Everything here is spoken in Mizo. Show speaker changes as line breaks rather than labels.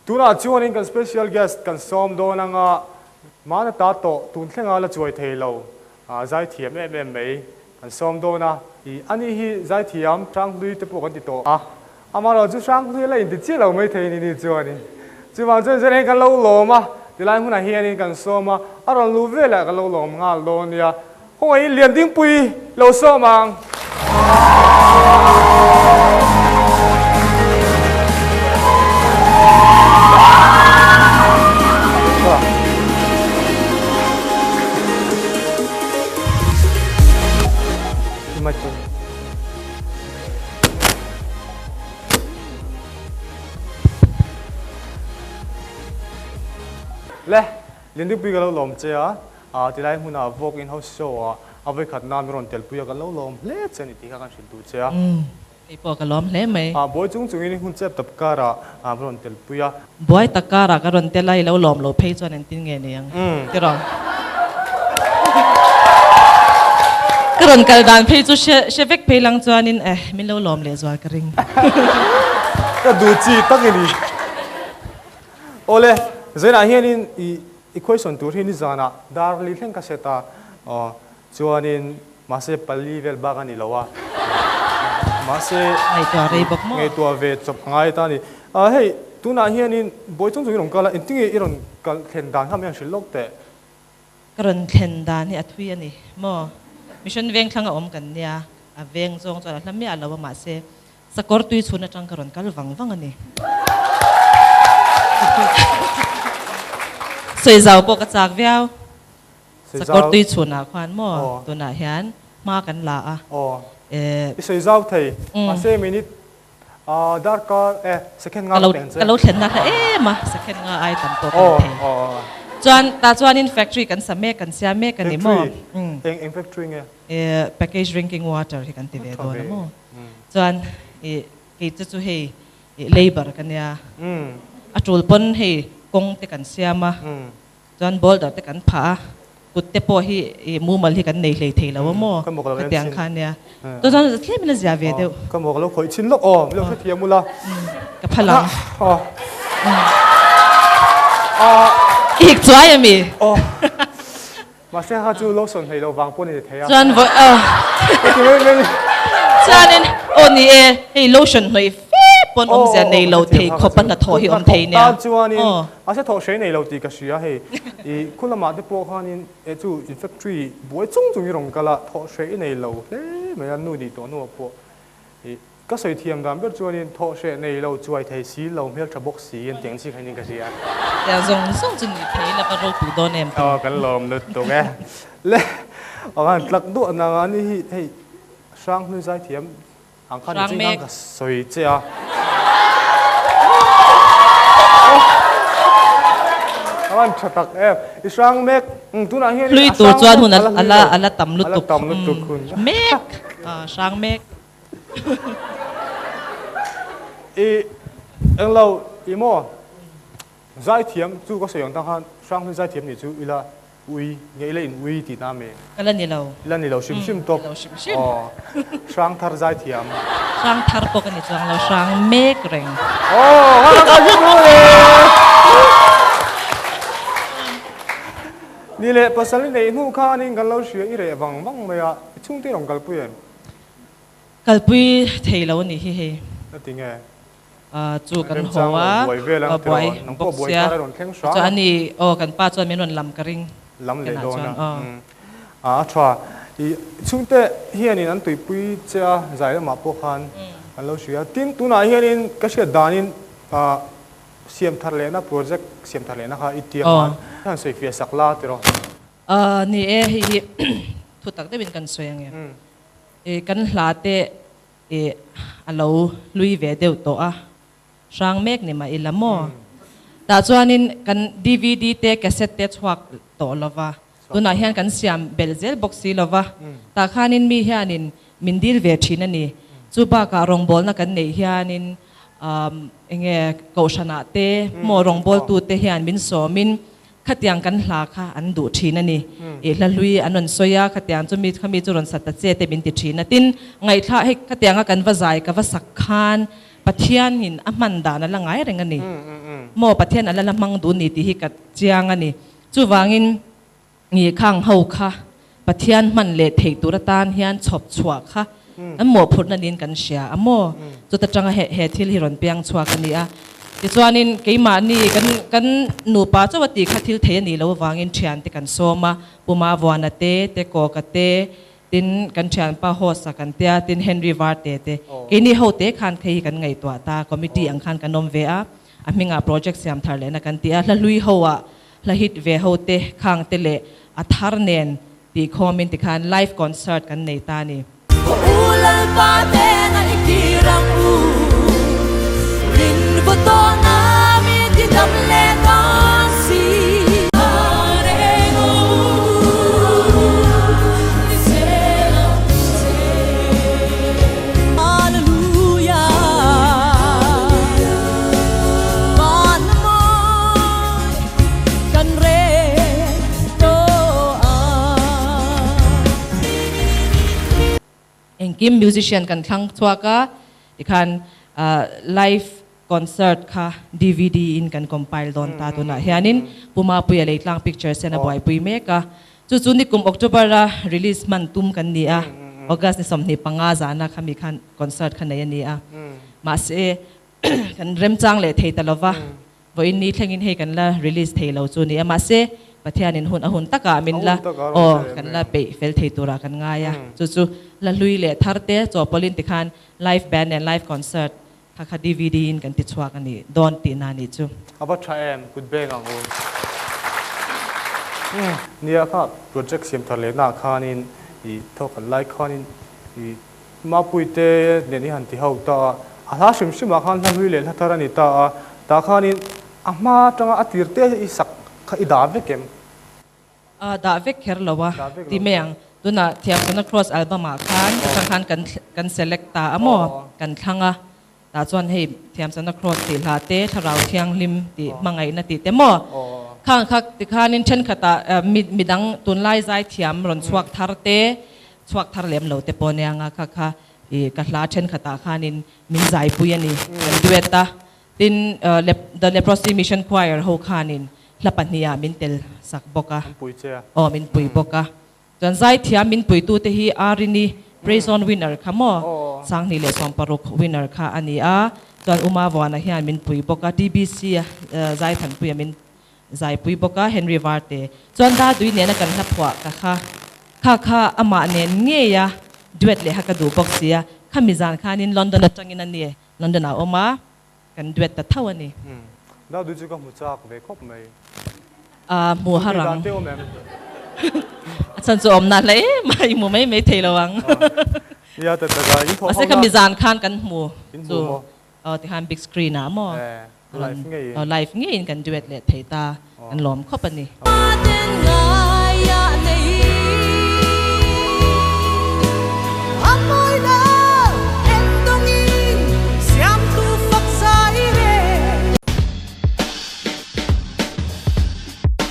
Tunah chuanin kan special guest kan sawm dawn anga mahna ta tawh tun thlenga la chuai thei lo zaithiam em em mai kan sawm dawn a. I ani hi zaithiam Hranghlui te pawh kan ti tawh a, amaherawhchu chu Hranghlui la inti chiah lo mai thei ni ni chuanin chuvang chuan chuan hei kan lo lawm a, tilai hmunah hianin kan sawm a, a rawn luh velah kan lo lawm nghal dawn nia. Khawngaih Liandingpui lo sawm ang. Le, Liandingpui ka lo lawm che a. A tilai hmunah walk in house show ah a vawikhat nan min rawn telpui a, ka lo lawm hle che a ni tih kha kan hrilh duh che a.
Umm, kei pawh ka lawm hle mai.
A buai chung chungin hun chep tawp karah min rawn telpui a.
Buai tak karah ka rawn tel a, i lo lawm lo phei chuan engtin nge ni ang tiraw? Ka rawn kal dan phei chu hre hre vek phei lang chuanin eh min lo lawm leh zual ka ring.
Ka duh chi tak i ni. Awle, Zainah hianin i I question tur hi nizanah dar li thleng ka set a, aw chuanin mahse pali vel bak a ni lo a, mahse
Ngaihtuah rei bawk maw?
Ngaihtuah ve chawp a ngai ta a ni. Ah hei tunah hianin buai chung chung i rawn kal a, engtinge i rawn kal thlen dan kha min han hrilh lawk teh?
Ka rawn thlen dan hi a thui a ni maw? Mission veng thlang a awm kan nia, a veng zawng chuan a hla miah lo a mahse Sakawr tui chhun atang ka rawn kal vang vang a ni. Sawi zau pawh ka chak viau. Sakawr tui chhunah khuan maw tunah hian hma kan la a.
I sawi zau thei. Mahse minute darkar e second nga ka peng che.
Ka lo thlenna hla em a, second nga ai tam pawh ka ni thei. Chuan tah chuanin factory kan sa mek, kan siam mek a ni maw?
Factory? Eng factory nge?
Package drinking water hi kan ti ve dawn a maw? Chuan i kei chu chu hei i labour ka nia, a tul pawn hei kawng te kan siam a, chuan boulder te kan phah a, kut te pawh hi i mumal hi kan nei hlei thei lo a maw khatiang kha nia. Chu chuan tlem in a zia ve deuh.
Ka maw ka lo khawih chin lawk aw, min lo hrethiam ula.
Ka phal ang. I hik chuai a mi?
Mahse kha chu lotion hlei lo vang pawh ni thei a.
Chuan vawi a. Chuanin aw ni e, hei lotion hnawih fe pawn awmzia nei lo thei khawp a hnathawh hi awm thei nia.
Hnathawh tan chuanin mahse thawh hrei nei lo tih ka hria hei. I khu lamah te pawh khanin e chu in factory buai chung chung i rawn kal a, thawh hrei i nei lo hle mai a, nu nih tawh hnuah pawh i Ka sawi thiam dan ber chuanin thawh hreh nei lo, chuai thei si lo, hmeltha bawk si an tih ang chi kha in ka hria.
Tia zawng zawng chu ni thei la ka ropui dawn em
tih. Aw kan lawm lutuk e. Le aw han tlak duah nang a ni hi hei Hranghlui zaithiam ang khan ni ching khan ka sawi che a. A van tha tak em. I hrang mek tunah hian
Hlui tur chuan hun ala ala tam lutuk. Ala tam lutuk hun. Mek hrang mek.
I englo i maw zaithiam chu ka sawi ang tang khan Hranghlui zaithiam nih chu ila ui nge ila in ui tih na mi?
Ka la ni lo.
Ila ni lo hrim hrim tawp.
Ni lo hrim hrim.
Aw Hrangthar zaithiam.
Hrangthar pawh ka ni chuang lo, hrang mek reng.
Aw ka ka hre duh le. Ni leh pasal i neih hnu khanin kan lo hria i reh vang vang mai a, i chhungte i rawn kalpui em?
Kalpui thei lo a nih hi hei.
A ti nge?
Chu kan haw a, a buai bawk sia. Chuan ani aw kan pa chuan min rawn lam ka ring.
Lam leh dawn a. A tha. I chhungte hianin an tuipui che a, zai lamah pawh khan an lo hria. Tin, tunah hianin ka hriat danin siam thar lehna project siam thar lehna kha i tia khan han sawifiah sak la tiraw?
Ni e, hei hi thu tak deuhin kan sawi ang em? I kan hla te i a lo hlui ve deuh tawh a, hrang mek ni mah ila maw? Tah chuanin kan dvd te cassette te chhuak tawh lo va, tunah hian kan siam belh zel bawk si lo va, tah khanin mi hianin min dil ve thin a ni. Chu bakah rawngbawlna kan neih hianin eng nge kohhranah te maw rawngbawltute hian min sawmin. Khatiang kan hla kha an duh thin a ni. I hla hlui an rawn sawi a, khatiang chu mi khami chu rawn sa ta che te min ti thin a. Tin, ngaihthla hei khatianga kan va zai ka va sak khan Pathianin a hman dan a la ngai reng a ni. Maw Pathian a la la hmang duh ni tih hi ka chiang a ni. Chuvangin ngi khang ho kha Pathian hman leh theih tur atan hian chhawp chhuah kha an mawhphurhna niin kan hria a maw? Chuta tanga he he thil hi rawn piang chhuak a ni a. Tichuanin keimahni kan kan nupa chauh a tih kha thil thei a nih loh avangin thiante kan sawm a, Puma Vuana te, Tekawka te, tin kan thianpa Hosa kan tia, tin Henry Varte te. Keini ho te khan phei hi kan ngaihtuah ta, committee ang khan kan awm ve a, a hmingah project siam thar lehna kan ti a, hla hlui ho ah Hla hit ve ho te, khang te leh a thar nen tih khawmin tikhan live concert kan nei ta a ni.
Ka u Lalpa hnena i kir ang u, rin va tawhna mi ti dam leh dawn si. Hallelujah. Kan rel tawh a.
Engkim musician kan thlang chhuak a, tikhan live concert kha dvd in kan compile dawn ta tunah hianin Pu Mapuia Leitlang Pictures hian a buaipui mek a. Chu chu nikum October a release hman tum kan ni a, August ni 25 zana khami khan concert kha nei a ni a. Mahse kan remchang leh thei ta lova. Vawiin ni thlengin hei kan la release thei lo chu ni a, mahse Pathianin hun a hun takah min la aw kan la peih fel thei turah kan ngai a, chu chu hla hlui leh thar te chawpawlhin tikhan live band and live concert kha kha dvd in kan ti chhuak a nih dawn tihna a nih chu.
A va tha em, kut beng ang u. Nia kha project siam thar lehna ah khanin i thawk kan lai khanin i Mapuite nen i han ti ho ta a, a hla hrim hrimah khan hla hlui leh hla thar a ni ta a, tah khanin a hma atanga a tir te i sak kha i dah vek em?
A dah vek kher lo a, ti mai ang. Tunah Thiamsana Cross album ah khan atang khan kan kan select ta a maw? Kan thlang a, tah chuan hei Thiamsana Cross tih hla te, Thlarau Thianghlim tih hmangaihna tih te maw? Khang kha tikhanin thenkhatah mi midang tunlai zaithiam rawn chhuak thar te, Chhuak thar lem lo te pawh nia nga kha kha i ka hla thenkhatah khanin min zaipui a ni kan duet a, tin The Leprosy Mission Choir ho khanin hla pahnihah min tel sak bawk a, aw min pui bawk a, chuan zaithiam min puitute hi Arini Praise On winner kha maw 2016 winner kha a ni a, chuan Uma Vuana hian min pui bawk a, TBC a zaithanpuia min Zaipui bawk a Henry Varte chuan Dadui nena kan hla phuah ka kha kha kha amah nen ngei a duet leh kha ka duh bawk sia, khami zan khanin London atangin a ni, London ah awm a, kan duet ta tho a ni.
Dadui chu ka hmu chak ve khawp mai.
A hmu har ang. A chhan chu awmna hle mai hmu mai mai thei lo ang.
Nia ta taka in thawh ho na.
Mahse khami zan khan kan hmu chu. Aw tikhan big screen ah maw
live ngeiin
aw live ngeiin kan duet leh thei ta kan lawm khawp a ni.